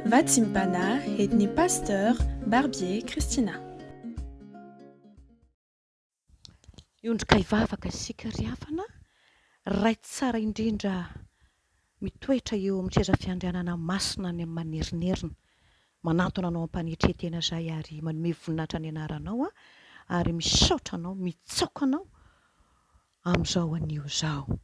Vatsim-panahy entin'ny Pasteur Barbier Christina. Hiondrika hivavaka isika ry havana, Ray tsara indrindra mitoetra eo amin'ny seza fiandrianana masina any amin'ny manerinerina. Manantona anao am-panetren-tena izahay ary manome voninahitra ny anaranao ary misaotra anao, mitsaoka anao amin'izao anio izao.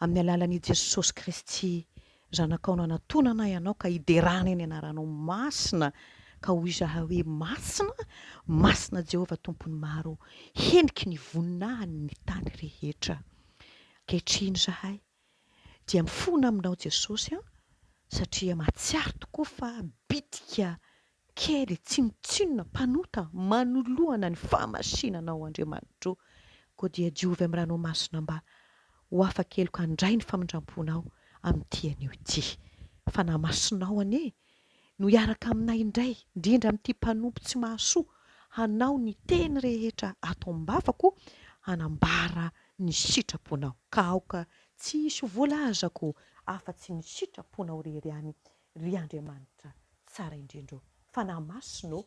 Amin'ny alalan'i Jesosy Kristy Zanakao no anatonanay Anao ka hideranay ny anaranao masina ka hoy izahay hoe, Masina, masina Jehovah Tompon'ny maro, heniky ny voninahiny ny tany rehetra. Ankehitriny izahay dia mifona aminao Jesosy an, satria mahatsiaro tokoa fa bitika kely, tsinontsinona, mpanota, manoloana ny fahamasinanao Andriamanitro, koa dia diovy amin'ny ranao masina mba ho afa-keloka handray ny famindram-ponao amin'ity anio ity. Fanahy Masinao anie no hiaraka aminay indray, indrindra amin'ity mpanompo tsy mahasoa hanao ny teny rehetra ato am-bavako hanambara ny sitraponao, ka aoka tsy hisy ho voalazako afa-tsy ny sitraponao irery ihany, ry Andriamanitra tsara indrindra ô. Fanahy Masina ô,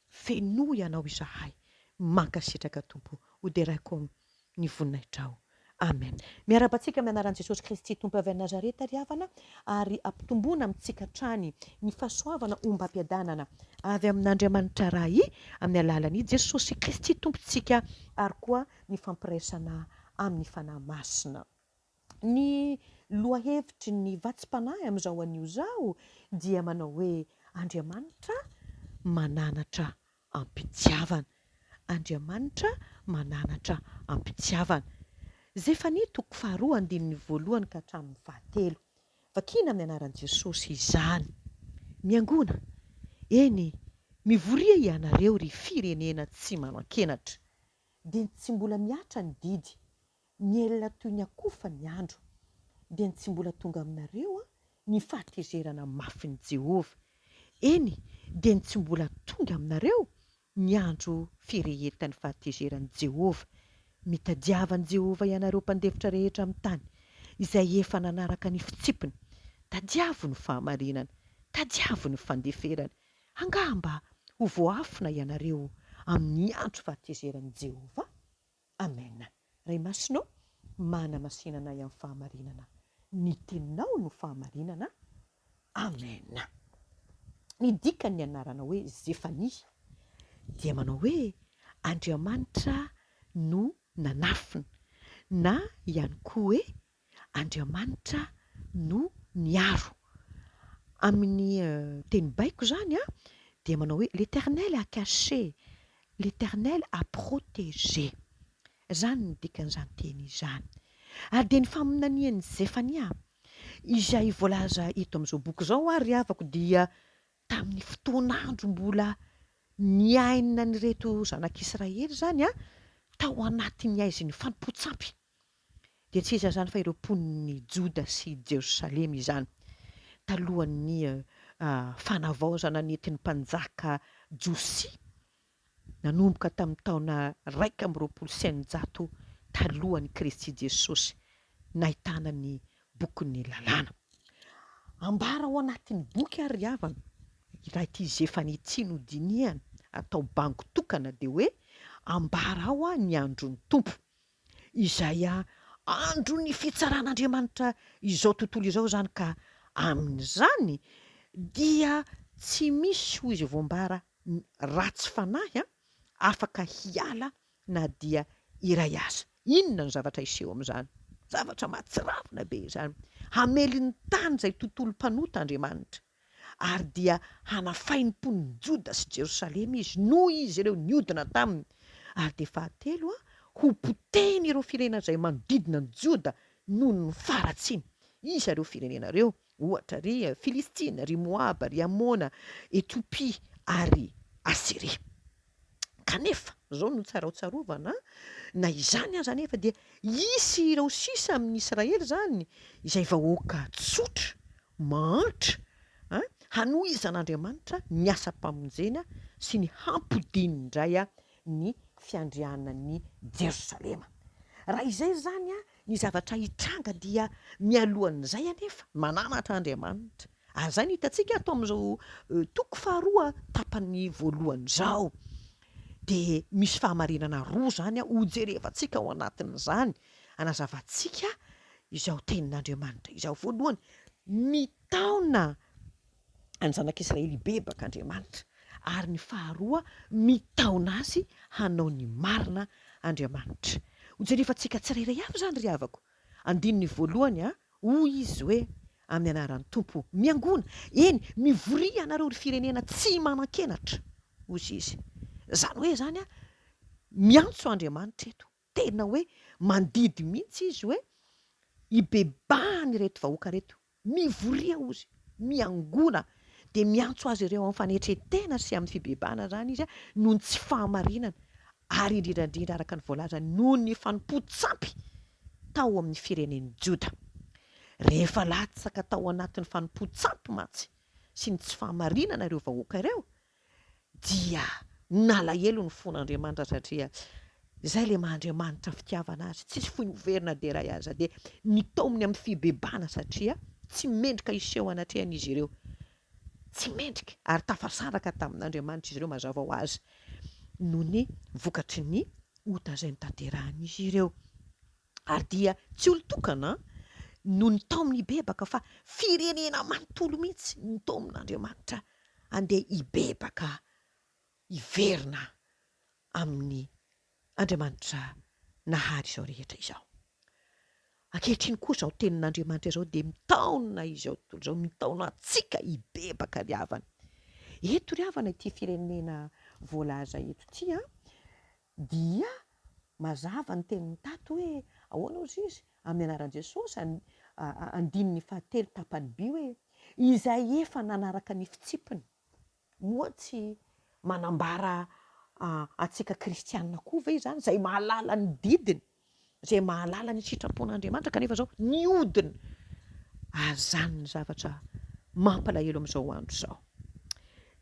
fenoy Anao izahay. Mankasitraka Tompo, ho deraiko ny voninahitrao. Amen. Miarahaba antsika amin'ny anaran'i Jesosy Kristy Tompo avy any Nazareta ry havana ary ampitomboina amintsika hatrany ny fahasoavana ombam-piadanana avy amin'Andriamanitra Ray amin'ny alalan'i Jesosy Kristy Tompontsika ary koa ny fampiraisana amin'ny Fanahy Masina. Ny lohahevitry ny vatsim-panahy amin'izao anio izao dia manao hoe Andriamanitra mananatra am-pitiavana. Andriamanitra mananatra am-pitiavana. Zefania toko faharoa andininy voalohany ka hatramin'ny fahatelo. Vakina amin'ny anaran'i Jesosy izany. Miangona, eny, mivoria ianareo ry firenena tsy manan-kenatra. Dia ny tsy mbola mihatra ny didy, mihelina toy ny akofa ny andro, dia ny tsy mbola tonga aminareo ny fahatezerana mafin'i Jehovah. Eny, dia ny tsy mbola tonga aminareo ny andro firehetan'ny fahatezeran'i Jehovah. Mitadiava an'i Jehovah ianareo mpandefitra rehetra amin'ny tany, izay efa nanaraka ny fitsipiny. Tadiavo ny fahamarinana, tadiavo ny fandeferana. Angamba ho voaafina ianareo amin'ny andro fahatezeran'i Jehovah. Amen. Ray Masina ô, manamasina anay amin'ny fahamarinana. Ny Teninao no fahamarinana. Amen. Ny dikan'ny anarana hoe Zefania dia manao hoe Andriamanitra no nanafina na ihany koa hoe Andriamanitra no niaro. Amin'ny teny baiko izany dia manao hoe l'Eternel a caché, l'Eternel a protégé. Izany no dikan'izany teny izany. Ary dia ny faminanian'i Zefania izay voalaza eto amin'izao boky izao ary ry havako dia tamin'ny fotoan'andro mbola niainan'ireto zanak'Israely izany tao anatin'ny haizin'ny fanompoan-tsampy. Dia tsy iza izany fa ireo mponin'i Joda sy Jerosalema izany, talohan'ny fanavaozana nentin'ny mpanjaka Josia, nanomboka tamin'ny taona 621 talohan'i Kristy Jesosy, nahitana ny bokin'ny Lalàna. Ambara ao anatin'ny boky ary ry havana, raha ity Zefania ity no dinihana, atao bango tokana, dia hoe ambara ao ny andron'ny Tompo. Izay andron'ny fitsaran'Andriamanitra izao tontolo izao izany ka amin'izany dia tsy misy hoy izy voambara ratsy fanahy afaka hiala na dia iray aza. Inona no zavatra hiseho amin'izany? Zavatra mahatsiravina be izany. Hamely ny tany izay tontolo mpanota Andriamanitra. Ary dia hanafay ny mponin'i Joda sy Jerosalema izy, noho izy ireo niodina taminy. Ary dia fahatelo, hopotehiny ireo firenena izay manodidina an'i Joda noho ny faharatsiany. Iza ireo firenena ireo? Ohatra, ry Filistina, ry Moaba, ry Amona, Etiopia, ary Asyria. Kanefa, izao no tsara hotsarovana, na izany aza anefa dia hisy ireo sisa amin'i Israely izany, izay vahoaka tsotra, mahantra, hanohizan'Andriamanitra ny asam-pamonjena sy ny hampodiany indray ny fiandrianan'i Jerosalema. Raha izay izany ny zavatra hitranga dia mialohan'izay anefa, mananatra Andriamanitra. Ary izay no hitantsika ato amin'izao toko faharoa tapany voalohany izao. Dia misy fahamarinana roa izany hojerevantsika ao anatin'izany, hanazavantsika izao tenin'Andriamanitra izao. Voalohany, mitaona ny zanak'Israely hibebaka Andriamanitra, ary ny faharoa, mitaona azy hanao ny marina Andriamanitra. Hojerevantsika tsirairay avy izany ry havako. Andininy voalohany a, hoy izy hoe, Amin'ny anaran'ny Tompo, miangona, eny, mivoria ianareo ry firenena tsy manan-kenatra, hoy izy. Izany hoe izany a, miantso Andriamanitra eto, tena hoe mandidy mihitsy izy hoe, hibebahany ireto vahoaka ireto, Mivoria hozy, miangona, dia miantso azy ireo amin'ny fanetren-tena sy amin'ny fibebahana izany izy noho ny tsy fahamarinana, ary indrindra indrindra araka ny voalazany noho ny fanompoan-tsampy tao amin'ny firenen'i Joda. Rehefa latsaka tao anatin'ny fanompoan-tsampy mantsy sy ny tsy fahamarinana ireo vahoaka ireo, dia nalahelo ny fon'Andriamanitra satria izay ilay maha Andriamanitra fitiavana azy, tsisy foiny ho very na dia iray aza, dia nitaominy amin'ny fibebahana satria tsy mendrika hiseho anatrehany izy ireo, tsy mendrika, ary tafasaraka tamin'Andriamanitra izy ireo mazava ho azy noho ny vokatry ny ota izay notanterahan'izy ireo. Ary dia tsy olon-tokana no nitaominy hibebaka fa firenena manontolo mihitsy nitaomin'Andriamanitra handeha hibebaka hiverina amin'ny Andriamanitra nahary izao rehetra izao. Ankehitriny koa izao tenin'Andriamanitra izao dia mitaona izao tontolo izao, mitaona antsika hibebaka ry havana. Eto ry havana ity firenena voalaza eto ity an, Dia mazava ny tenin'i Tato hoe ahoana hozy izy? Amin'ny anaran'i Jesosy, andininy fahatelo tapany by hoe, izay efa nanaraka ny fitsipiny. Moa tsy manambara antsika kristiana koa ve izany, izay mahalala ny didiny? izay mahalala ny sitrapon'Andriamanitra kanefa izao nihodina. Ary izany ny zavatra mampalahelo amin'izao andro izao.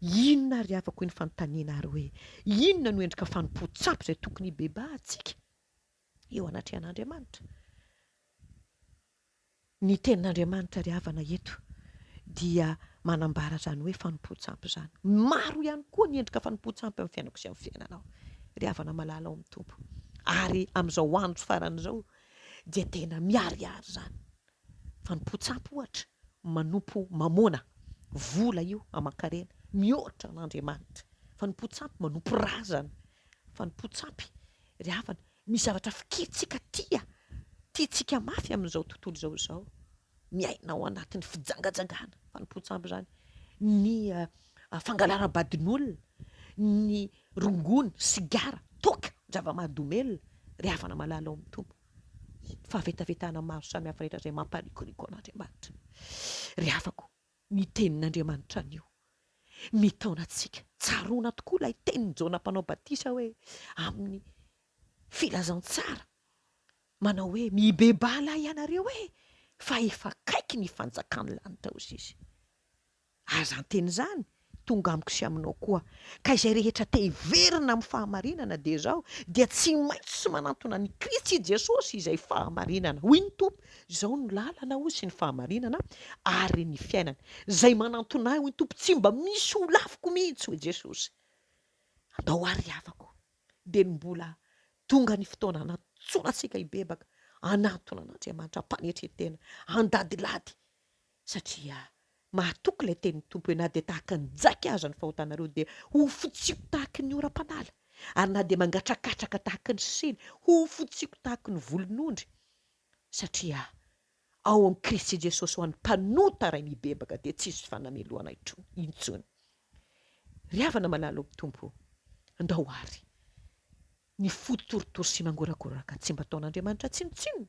Inona ary havako iny fanontaniana ary hoe inona no endrika fanompoan-tsampy izay tokony hibebahantsika eo anatrehan'Andriamanitra? Ny tenin'Andriamanitra ry havana eto dia manambara izany hoe fanompoan-tsampy izany. Maro ihany koa ny endrika fanompoan-tsampy amin'ny fiainako sy amin'ny fiainanao ry havana malala ao amin'ny Tompo. Ary amin'izao andro farany izao dia tena miharihary izany. Fanompoan-tsampy ohatra, manompo mamôna, vola io aman-karena, mihoatra an'Andriamanitra. Fanompoan-tsampy, manompo razana. Fanompoan-tsampy ry havana, Misy zavatra fikirintsika tia, tiantsika mafy amin'izao tontolo izao izao. Miaina ao anatin'ny fijangajangana, fanompoan-tsampy izany, ny fangalaram-badin'olona, ny rongony, sigara, toaka, zava-mahadomelina, ry havana malala ao amin'ny Tompo. Fahavetavetana maro samihafa rehetra izay mamparikoriko an'Andriamanitra. Ry havako, ny tenin'Andriamanitra anio. Mitaona antsika. Tsaroana tokoa ilay tenin'i Jaona Mpanao Batisa hoe, amin'ny filazantsara, manao hoe, Mibebaha lahy ianareo e, fa efa akaiky ny fanjakan'ny lanitra, hoy izy. Ary izany teny izany tonga amiko sy aminao koa. Ka izay rehetra te hiverina amin'ny fahamarinana dia izao, dia tsy maintsy manantona an'i Kristy Jesosy izay fahamarinana. Hoy ny Tompo, Izao no lalana, hoy, sy ny fahamarinana ary ny fiainana. Izay manantona Ahy, hoy ny Tompo, tsy mba misy ho laviko mihitsy, hoy Jesosy. Andao àry ry havako, dia ny mbola tonga ny fotoana hanantsoana antsika hibebaka, hanantona an'Andriamanitra am-panetren-tena, handadilady, satria Mahatoky ilay tenin'ny Tompo hoe na dia tahaka ny jaky aza ny fahotanareo dia ho fotsiako tahaky ny oram-panala, ary na dia mangatrakatraka tahaky ny siny, ho fotsiako tahaky ny volon'ondry, satria ao amin'i Kristy Jesosy ho an'ny mpanota iray mibebaka dia tsy hisy fanamelohana intsony. Ry havana malala ao amin'ny Tompo, andao àry ny fo torotoro sy mangorakoraka tsy mba ataon'Andriamanitra tsinontsinona,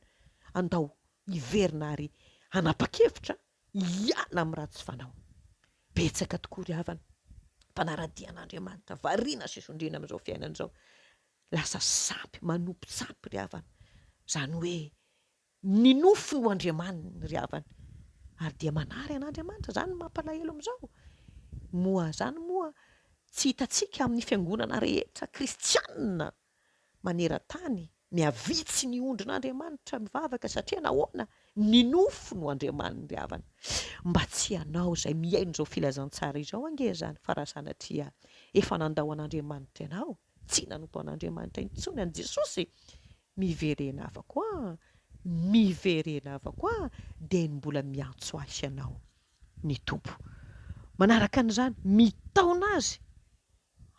andao hiverina ary hanapa-kevitra hiala amin'ny ratsy fanao. Betsaka tokoa ry havana, mpanara-dia an'Andriamanitra, variana sy sondriana amin'izao fiainana izao, lasa sampy, manompo sampy ry havana, izany hoe ny nofo no andriamaniny ry havana, ary dia manary an'Andriamanitra, izany no mampalahelo amin'izao. Moa izany moa tsy hitantsika amin'ny fiangonana rehetra kristianina maneran-tany, mihavitsy ny ondrin'Andriamanitra mivavaka satria nahoana? Ny nofo no andriamaniny ry havana. Mba tsy ianao izay mihaino izao filazantsara izao ange izany fa raha sanatria efa nandao an'Andriamanitra ianao, tsy nanompo an'Andriamanitra intsony, an'i Jesosy, miverena havako a, miverena havako a, dia ny mbola miantso ahy sy ianao ny Tompo. Manaraka an'izany, mitaona azy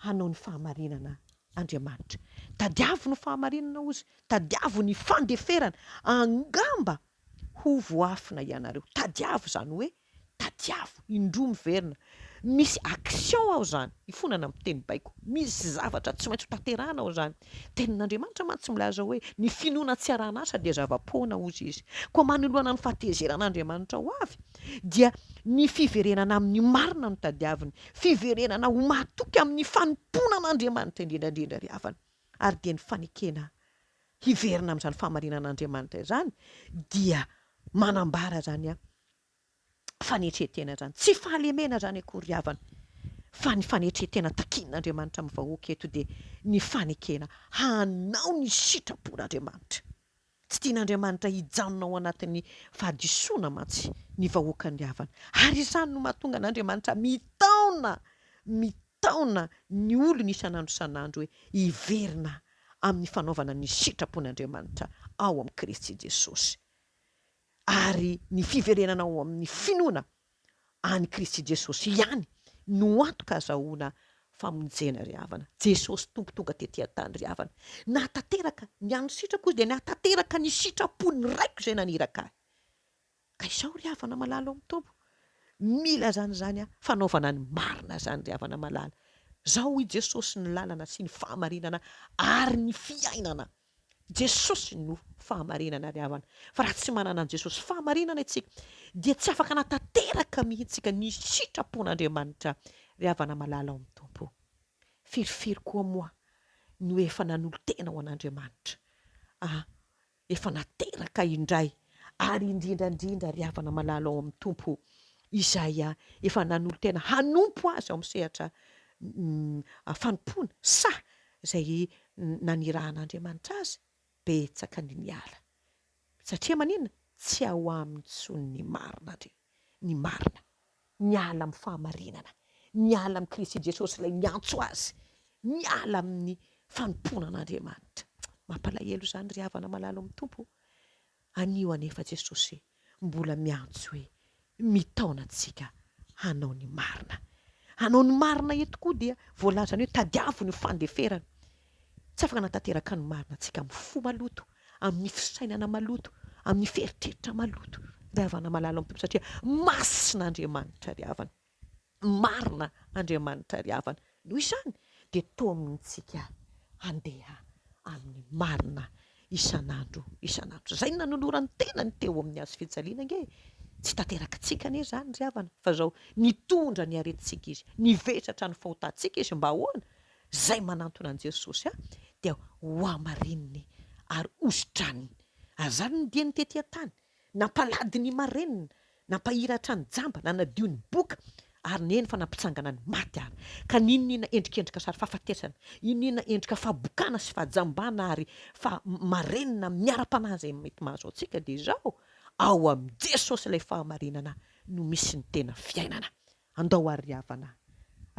hanao ny fahamarinana Andriamanitra. Tadiavo ny fahamarinana hozy, tadiavo ny fandeferana, angamba ho voafina ianareo. Tadiavo izany hoe tadiavo, indroa miverina. Misy action ao izany, ifonana amin'ny teny baiko. Misy zavatra tsy maintsy ho tanterahana ao izany. Tenin'Andriamanitra mantsy milaza hoe ny finoana tsy arahan'asa dia zava-poana hozy izy. Koa manoloana ny fahatezeran'Andriamanitra ho avy dia ny fiverenana amin'ny marina no tadiaviny, fiverenana ho mahatoky amin'ny fanompoana an'Andriamanitra indrindra indrindra ry havana, ary dia ny fanekena hiverina amin'izany fahamarinan'Andriamanitra izany dia manambara izany fanetren-tena izany. Tsy fahalemena izany akory ry havana, fa ny fanetren-tena takian'Andriamanitra amin'ny vahoaka eto dia ny fanekena hanao ny sitrapon'Andriamanitra. Tsy tian'Andriamanitra hijanona ao anatin'ny fahadisoana mantsy ny vahoakany ry havana. Ary izany no mahatonga an'Andriamanitra mitaona, mitaona ny olony isan'andro isan'andro hoe hiverina amin'ny fanaovana ny sitrapon'Andriamanitra ao amin'i Kristy Jesosy. Ary ny fiverenana ao amin'ny finoana an'i Kristy Jesosy ihany no antoka azahoana famonjena ry havana. Jesosy Tompo tonga tety an-tany ry havana. Nahatanteraka ny an'ny sitrako Izy dia nahatanteraka ny sitrapon'ny Raiko izay naniraka Ahy. Ka izao ry havana malala ao amin'ny Tompo, mila izany izany fanaovana ny marina izany ry havana malala. Izao hoy Jesosy ny lalana sy ny fahamarinana ary ny fiainana. Jesosy no fahamarinana ry havana. Fa raha tsy manana an'i Jesosy fahamarinana isika dia tsy afaka hanatanteraka mihitsy isika ny sitrapon'Andriamanitra ry havana malala ao amin'ny Tompo. Firifiry koa moa no efa nanolo-tena ho an'Andriamanitra ah, efa nateraka indray ary indrindra indrindra ry havana malala ao amin'ny Tompo izay efa nanolo-tena hanompo Azy ao amin'ny sehatra fanompoana sa izay nanirahan'Andriamanitra azy, betsaka ny miala. Satria maninona? Tsy ao aminy intsony ny marina, ny marina. Miala amin'ny fahamarinana, miala amin'i Kristy Jesosy ilay niantso azy, miala amin'ny fanompoana an'Andriamanitra. Mampalahelo izany ry havana malala ao amin'ny Tompo. Anio anefa Jesosy mbola miantso hoe mitaona antsika hanao ny marina. Hanao ny marina eto koa dia voalazany hoe tadiavo ny fandeferana. Tsy afaka hanatanteraka ny marina antsika amin'ny fo maloto, amin'ny fisainana maloto, amin'ny feritreritra maloto ry havana malala ao amin'ny Tompo satria masina Andriamanitra ry havana. Marina Andriamanitra ry havana. Noho izany dia tomintsika handeha amin'ny marina isan'andro isan'andro. Izay no nanolorany tenany teo amin'ny hazo fijaliana ange e! Tsy tanterakantsika anie izany ry havana fa izao nitondra ny aretintsika Izy, nivesatra ny fahotantsika Izy mba ahoana? Izay manantona an'i Jesosy dia hohamarininy ary hositraniny. Ary izany no diany tety an-tany. Nampalady ny marenina, nampahiratra ny jamba, nanadio ny boka, ary neny fa nampitsangana ny maty ary. Ka n'inon'inona endrikendrika sary fahafatesana, inon'inona endrika fahabokana sy fahajambana ary fahamarenina amin'ny ara-panahy izay mety mahazo antsika dia izao, ao amin'i Jesosy ilay fahamarinana no misy ny tena fiainana. Andao àry ry havana,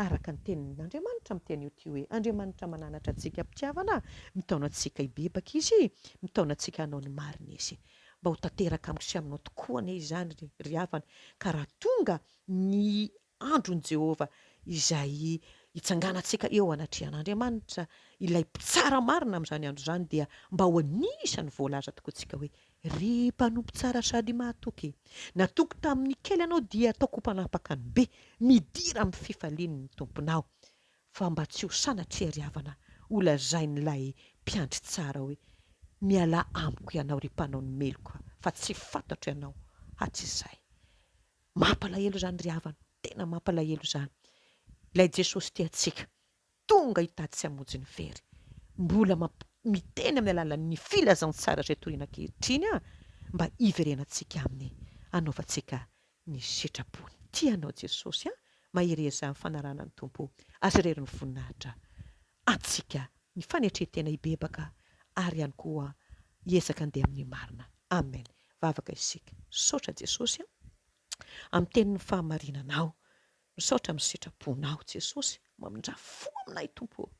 araka ny Tenin'Andriamanitra miteny io ity hoe, Andriamanitra mananatra antsika am-pitiavana, mitaona antsika hibebaka Izy, mitaona antsika hanao ny marina Izy. Mba ho tanteraka amiko sy aminao tokoa anie izany, ry havana, ka raha tonga ny andron'i Jehovah izay hitsanganantsika eo anatrehan'Andriamanitra, ilay Mpitsara marina amin'izany andro izany, dia mba ho anisan'ny voalaza tokoa isika hoe, Ry mpanompo tsara sady mahatoky, natoky tamin'ny kely ianao dia ataoko ho mpanapaka ny be, midira amin'ny fifalian'ny Tomponao. Fa mba tsy ho sanatria ry havana holazain'ilay mpiandry tsara hoe, Mialà amiko ianao ry mpanao ny meloka fa tsy fantatro ianao hatrizay. Mampalahelo izany ry havana, tena mampalahelo izany. Ilay Jesosy tia antsika. tonga hitady sy hamonjy ny very. Mbola miteny amin'ny alalan'ny filazantsara izay torina ankehitriny aho mba hiverenantsika aminy hanaovantsika ny sitrapony. Tia anao Jesosy a! Mahereza amin'ny fanarahana ny Tompo. Azy irery ny voninahitra antsika, ny fanetren-tena hibebaka ary ihany koa hiezaka handeha amin'ny marina. Amen. Vavaka isika. Misaotra Jesosy a! Amin'ny tenin'ny fahamarinanao. Misaotra amin'ny sitraponao Jesosy. Mamindrà fo aminay Tompo ô.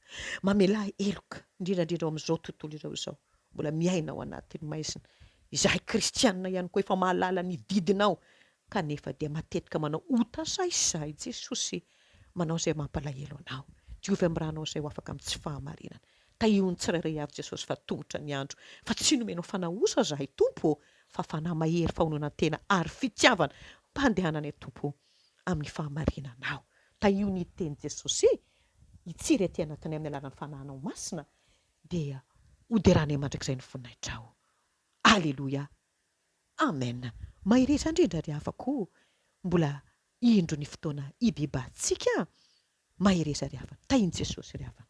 Mamelà heloka, indrindra indrindra ao amin'izao tontolo izao izao. Mbola miaina ao anatin'ny maizina. Izahay kristianina ihany koa efa mahalala ny didinao kanefa dia matetika manao ota sahisahy Jesosy manao izay mampalahelo anao. Diovy amin'ny ranao izay ho afaka amin'ny tsy fahamarinana. Tahio ny tsirairay avy Jesosy fa tongotra ny andro fa tsy nomenao fanahy osa zahay Tompo ô fa fanahy mahery fahononan-tena ary fitiavana mba handehananay Tompo ô amin'ny fahamarinanao. Tahio ny teny Jesosy hitsiry aty anatinay amin'ny alalan'ny fanahinao masina dia hoderanay mandrakizay ny voninahitrao. Aleloia. Amen. Mahereza indrindra ry havako o. Mbola indro ny fotoana hibebahantsika. Mahereza ry havana. Tahin'i Jesosy ry havana.